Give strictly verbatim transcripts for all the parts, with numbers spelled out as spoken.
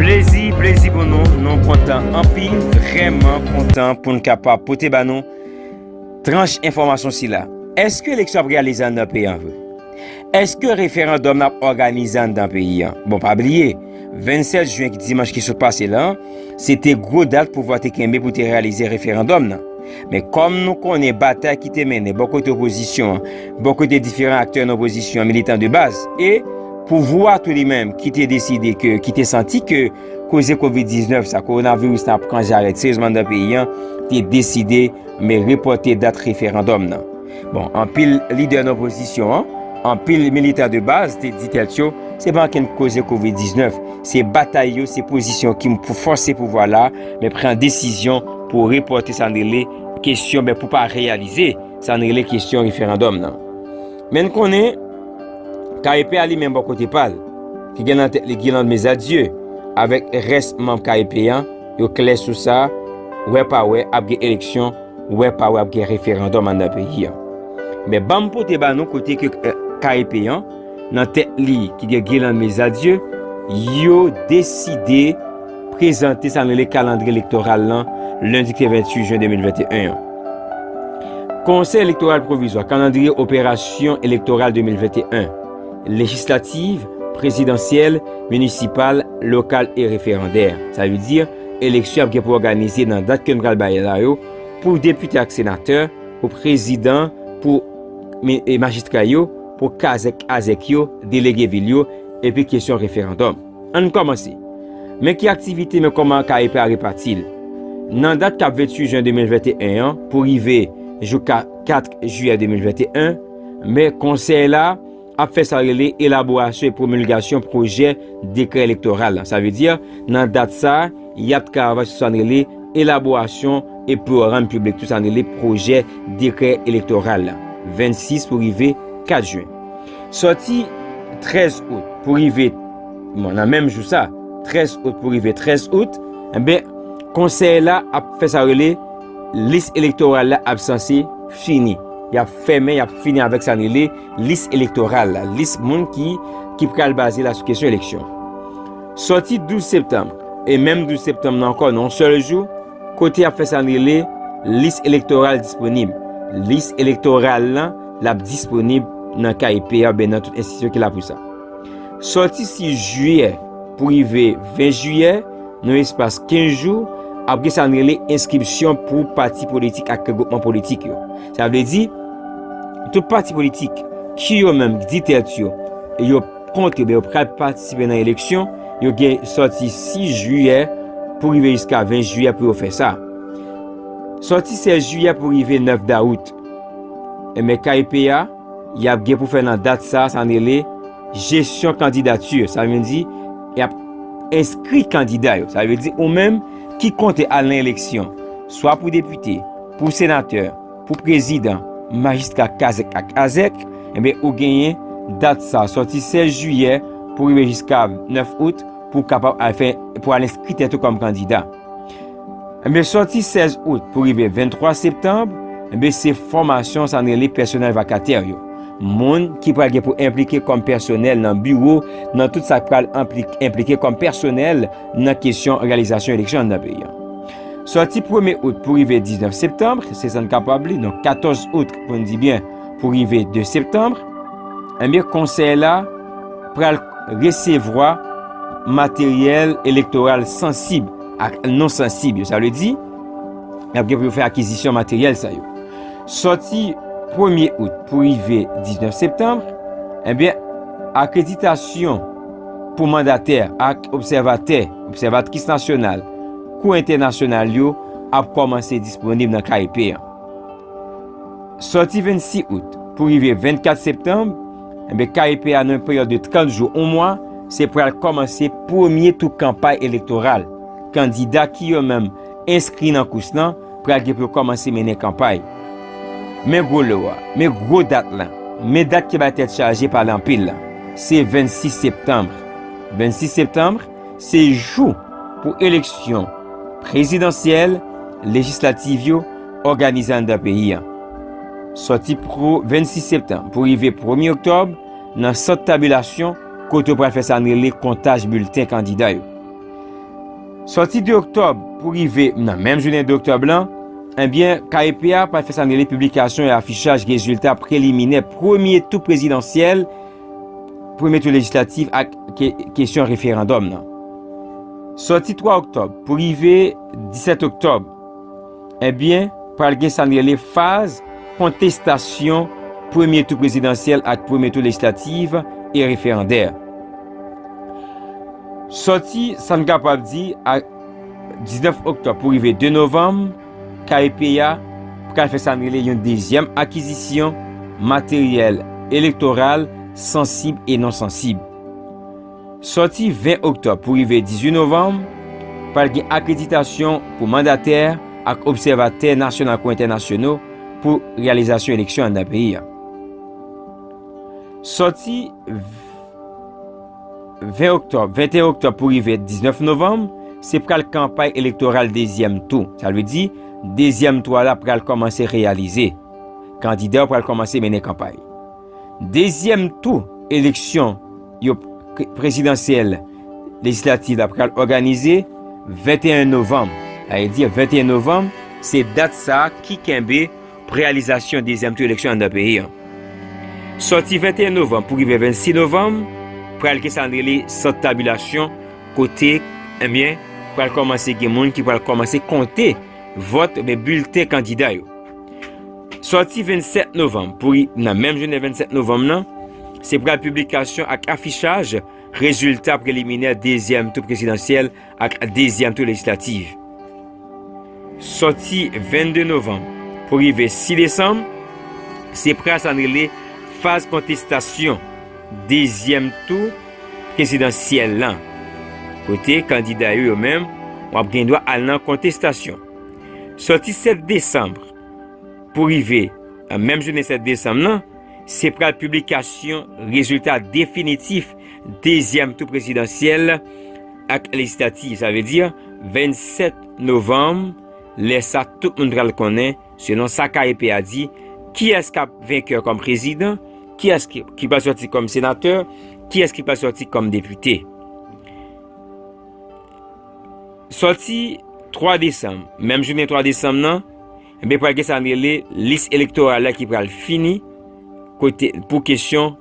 Plezi, plezi pou nou, nou kontan anpil, vrèman kontan pou n kapab pote ba nou tranch enfòmasyon sila. Èske eleksyon ap reyalize anndan peyi an vre? Èske referandòm nan ap òganize anndan peyi an? Bon, pa bliye, vennsèt jen ki dimanch ki sot pase la, se te gwo dat pouvwa te kenbe pou te reyalize referandòm nan. Men kòm nou konnen batay ki te mennen bò kote opozisyon an, bò kote diferan aktè nan opozisyon an, militan de baz, e pouvwa tou li menm ki te deside ke, ki te santi ke koze kovid diznèf sa, kowonaviris la ap pran jarèt seryezman nan peyi an, te deside men repòte dat referandòm nan. Bon, anpil lidè nan opozisyon an, anpil militan de baz te di tèt yo, se pa ankenn koze kovid diznèf, se batay yo, se pozisyon ki pou fòse pouvwa la, men pran desizyon pou repòte sa n rele kesyon, men pou pa reyalize sa n rele kesyon referandòm nan. Men n konnen, K E P a li menm bò kote pa l, ki gen nan tèt li Guirlande Mesadieu, avèk rès manm K E P an, yo klè sou sa, wè pa wè, ap gen eleksyon, wè pa wè, ap gen referandòm anndan peyi an. Men ban m pote ba nou kote ke, eh, K E P an, nan tèt li, ki gen Guirlande Mesadieu, yo deside prezante sa n rele kalandriye elektoral lan, lendi ki te venntuit jen de mil venteyen an. Konsèy Elektoral Pwovizwa, kalandriye operasyon elektoral de mil venteyen, lejislatif, prezidansyèl, minisipal, lokal e referandè. Sa vle di, eleksyon ap gen pou òganize nan dat ke n pral bay la yo, pou depite ak senatè, pou prezidan, pou mi-, e majistra yo, pou kazèk azèk yo, delege vil yo, epi kesyon referandòm. Ann kòmanse. Men ki aktivite, men kòman K E P a repati l. Nan dat k ap venntuit jen de mil venteyen an, pou rive jou ka-, kat jiyè de mil venteyen, men konsèy la ap fè sa rele elaborasyon e pwomilgasyon pwojè dekrè elektoral la. Sa vle di, nan dat sa, y ap travay sou sa n rele elaborasyon e pou rann piblik tou sa n rele pwojè dekrè elektoral la, vennsis pou rive kat jen. Sòti trèz out pou rive, bon, nan menm jou sa, trèz out pou rive trèz out, enben, konsèy la ap fè sa rele lis elektoral la ap sanse fini. Y ap fèmen, y ap fini avèk sa n rele lis elektoral la, lis moun ki, ki pral baze la sou kesyon eleksyon. Sòti douz septanm, e menm douz septanm nan ankò, nan yon sèl jou, kote y ap fè sa n rele lis elektoral disponib. Lis elektoral lan, l ap disponib nan K E P a, oubyen nan tout enstitisyon ki la pou sa. Sòti sis jiyè pou rive ven jiyè, nan espas kenz jou, ap gen sa n rele enskripsyon pou pati politik ak regroupman politik yo. Sa vle di, tout pati politik ki yo menm di tèt yo, yo kont yo, ben yo pral patisipe nan eleksyon, yo gen sòti sis jiyè pou rive jiska ven jiyè pou yo fè sa. Sòti sèz jiyè pou rive nèf dawout. Enben, K E P a, y ap gen pou fè nan dat sa, sa n rele jesyon kandidati. Sa vle di, y ap enskri kandida yo. Sa vle di, ou menm ki konte al nan eleksyon, swa pou depite, pou senatè, pou prezidan, majistra kazèk ak azèk, enben, ou genyen dat sa, sòti sèz jiyè pou rive jiska nèf out, pou w kapab al fè, pou al enskri tèt ou kòm kandida. Enben, sòti sèz out pou rive venntwa septanm, enben, se fòmasyon sa n rele pèsonèl vakatè yo. Moun ki pral gen pou enplike kòm pèsonèl nan biwo, nan tout sa k pral enpli-, enplike kòm pèsonèl nan kesyon reyalizasyon eleksyon anndan peyi an. Sòti premye out pou rive diznèf septanm, se sa n kapab li, donk katòz out pou n di byen, pou rive de septanm, enben, konsèy la pral resevwa materyèl elektoral sansib ak non sansib yo. Sa vle di, y ap gen pou yo fè akizisyon materyèl sa yo. Sòti premye out pou rive diznèf septanm, enben, akreditasyon pou mandatè ak obsèvatè, obsèvatris nasyonal, kou entènasyonal yo ap kòmanse disponib nan K E P an. Sòti vennsis out pou rive vennkat septanm, enben, K E P a nan yon peryòd de trant jou, yon mwa, se pral kòmanse premye tou kanpay elektoral. Kandida ki yo menm enskri nan kous lan pral gen pou yo kòmanse mennen kanpay. Men gwo lo a, men gwo dat lan, men dat ki bay tèt chaje pale anpil lan. Se vennsis septanm. Vennsis septanm, se jou pou eleksyon prezidansyèl, lejislatif yo òganize anndan peyi an. Sòti pou vennsis septanm pou rive premye oktòb, nan sant tabilasyon, kote yo pral fè sa n rele kontaj bilten kandida yo. Sòti de oktòb pou rive nan menm jounen de oktòb lan, ebyen, K E P a pral fè sa n rele piblikasyon e afichaj rezilta preliminè premye tou prezidansyèl, premye tou lejislatif ak ke-, kesyon referandòm nan. Sòti twa oktòb pou rive disèt oktòb, ebyen, pral gen sa n rele faz kontestasyon premye tou prezidansyèl ak premye tou lejislatif e referandè. Sòti sa n kapab di a diznèf oktòb pou rive de novanm, K E P a pral fè sa n rele yon dezyèm akizisyon materyèl elektoral sansib e non sansib. Sòti ven oktòb pou rive dizuit novanm, pral gen akreditasyon pou mandatè ak obsèvatè nasyonal kou entènasyonal pou reyalizasyon eleksyon anndan peyi a. Sòti ven oktòb, venteyen oktòb pou rive diznèf novanm, se pral kanpay elektoral dezyèm tou. Sa vle di, dezyèm tou a la pral kòmanse reyalize. Kandida yo pral kòmanse mennen kanpay. Dezyèm tou eleksyon yo pre-, prezidansyèl lejislatif la pral òganize venteyen novanm. Sa vle di, venteyen novanm, se dat sa a ki kenbe pou reyalizasyon dezyèm tou eleksyon anndan peyi an. Sòti venteyen novanm pou rive vennsis novanm, pral gen sa n rele sant tabilasyon, kote, ebyen, pral kòmanse gen moun ki pral kòmanse konte vòt oubyen bilten kandida yo. Sòti vennsèt novanm pou ri-, nan menm jounen vennsèt novanm nan, se pral piblikasyon ak afichaj rezilta preliminè dezyèm tou prezidansyèl ak dezyèm tou lejislatif. Sòti vennde novanm pou rive sis desanm, se pral sa n rele faz kontestasyon dezyèm tou prezidansyèl lan, kote kandida yo, yo menm, w ap gen dwa al nan kontestasyon. Sòti sèt desanm pou rive, nan menm jounen sèt desanm nan, se pral piblikasyon rezilta definitif dezyèm tou prezidansyèl ak lejislatif. Sa vle di, vennsèt novanm, lè sa tout moun pral konnen, selon sa K E P a di, kiyès k ap venkè kòm prezidan, kiyès ki, ki pral sòti kòm senatè, kiyès ki pral sòti kòm depite. Sòti twa desanm, menm jounen twa desanm nan, enben, pral gen sa n rele lis elektoral la ki pral fini, kote, pou kesyon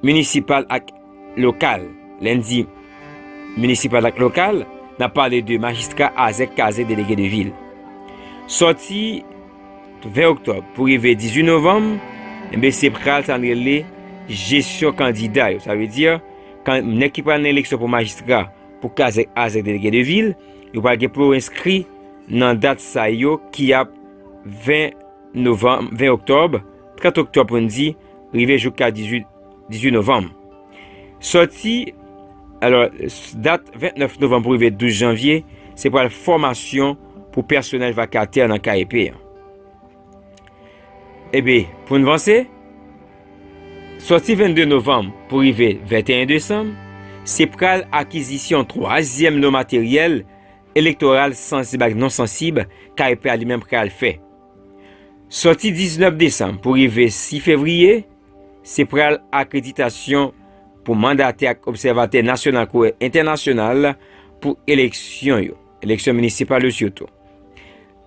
minisipal ak lokal. Lè n di minisipal ak lokal, n ap pale de majistra, azèk, kazèk, delege de vil. Sòti ven oktòb pou rive dizuit novanm, enben, se pral sa n rele jesyon kandida yo. Sa vle di, kan, nèg ki pral nan eleksyon pou majistra, pou kazèk, azèk, delege de vil, yo pral gen pou yo enskri nan dat sa yo ki ap ven novanm, ven oktòb, trant oktòb pou n di, rive jouka dizuit, dizuit novanm. Sòti, alò, s-, dat ventnèf novanm pou rive douz janvye, se pral fòmasyon pou pèsonèl vakatè nan K E P an. Ebyen, pou n vanse, sòti vennde novanm pou rive venteyen desanm, se pral akizisyon twazyèm lo materyèl elektoral sansib ak non sansib K E P a li menm pral fè. Sòti diznèf desanm pou rive sis fevriye, se pral akreditasyon pou mandatè ak obsèvatè nasyonal kou entènasyonal pou eleksyon yo, eleksyon minisipal yo sitou.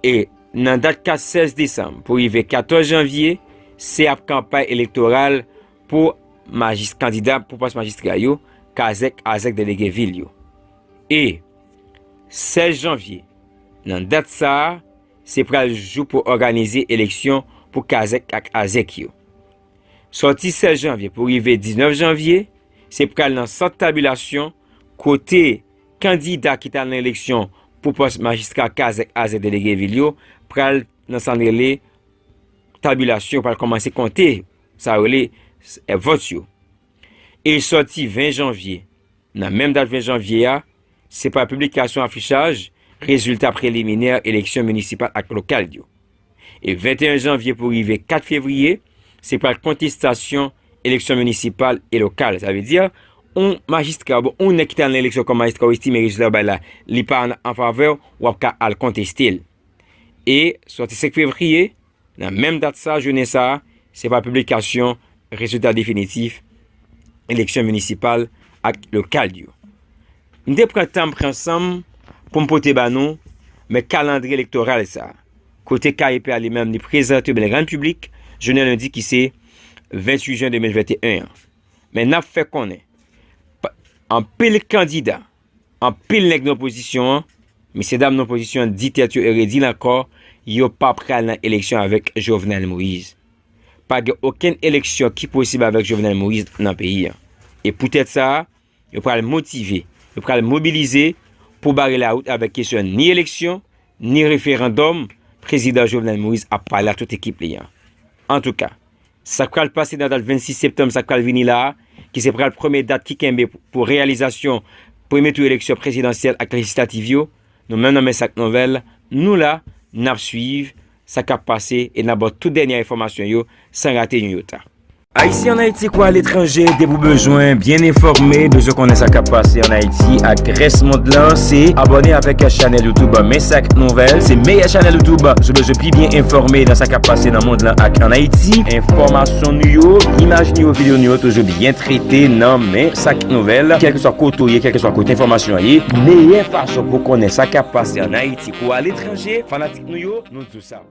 E nan dat kat, sèz desanm pou rive katòz janvye, se ap kanpay elektoral pou majis-, kandida pou pòs majistra yo, kazèk, azèk, delege vil yo. E sèz janvye, nan dat sa a, se pral jou pou òganize eleksyon pou kazèk ak azèk yo. Sòti sèz janvye pou rive diznèf janvye, se pral nan sant tabilasyon kote kandida ki t al nan eleksyon pou pòs majistra, kazèk, azèk, delege vil yo pral nan sa n rele tabilasyon, pral kòmanse konte sa yo rele, eh, vòt yo. E sòti ven janvye, nan menm dat ven janvye a, se pral piblikasyon afichaj rezilta preliminè eleksyon minisipal ak lokal yo. E venteyen janvye pou rive kat fevriye, se pral kontestasyon eleksyon minisipal e lokal. Sa vle di, yon majistra, bon, yon nèg ki t al nan eleksyon kòm majistra, ou estime rezilta yo bay la, li pa an, an favè w, w ap ka al konteste l. E sòti senk fevriye, nan menm dat sa, jounen sa a, se pral piblikasyon rezilta definitif eleksyon minisipal ak lokal yo. M te pran tan m pran san m pou m pote ba nou, men kalandriye elektoral sa, kote K E P a li menm li prezante, men l rann piblik jounen lendi ki se venntuit jen de mil venteyen an. Men n ap fè konnen, pa- anpil kandida, anpil nèg nan opozisyon an, mesyedam nan opozisyon an di tèt yo e redi l ankò, yo pa pral nan eleksyon avèk Jovenel Moïse. Pa gen okenn eleksyon ki posib avèk Jovenel Moïse nan peyi a. E poutèt sa a, yo pral motive, yo pral mobilize pou bare lawout avèk kesyon ni eleksyon, ni referandòm prezidan Jovenel Moïse ap pale ak tout ekip li an. Antouka, sa k pral pase nan dat vennsis septanm, sa k pral vini la a, ki se pral premye dat ki kenbe pou reyalizasyon premye tou eleksyon prezidansyèl ak lejislativ yo, nou menm nan Men Sak Nouvèl, nou la, n ap swiv sa k ap pase e n ap ba w tout dènye enfòmasyon yo san rate yon yota. Ayisyen ann Ayiti kou aletranje, depi w bezwen byen enfòme, bezwen konnen sa k ap pase ann Ayiti ak rès mond lan, se abòne avèk chanèl YouTube Men Sak Nouvèl. Se meyè chanèl YouTube si w bezwen pi byen enfòme nan sa k ap pase nan mond lan ak ann Ayiti. Enfòmasyon nou yo, imaj nou yo, videyo nou yo toujou byen trete nan Men Sak Nouvèl. Kèlkeswa kote w ye, kèlkeswa kote enfòmasyon an ye, meyè fason pou w konnen sa k ap pase ann Ayiti kou aletranje, fanatik nou yo, nou di w sa.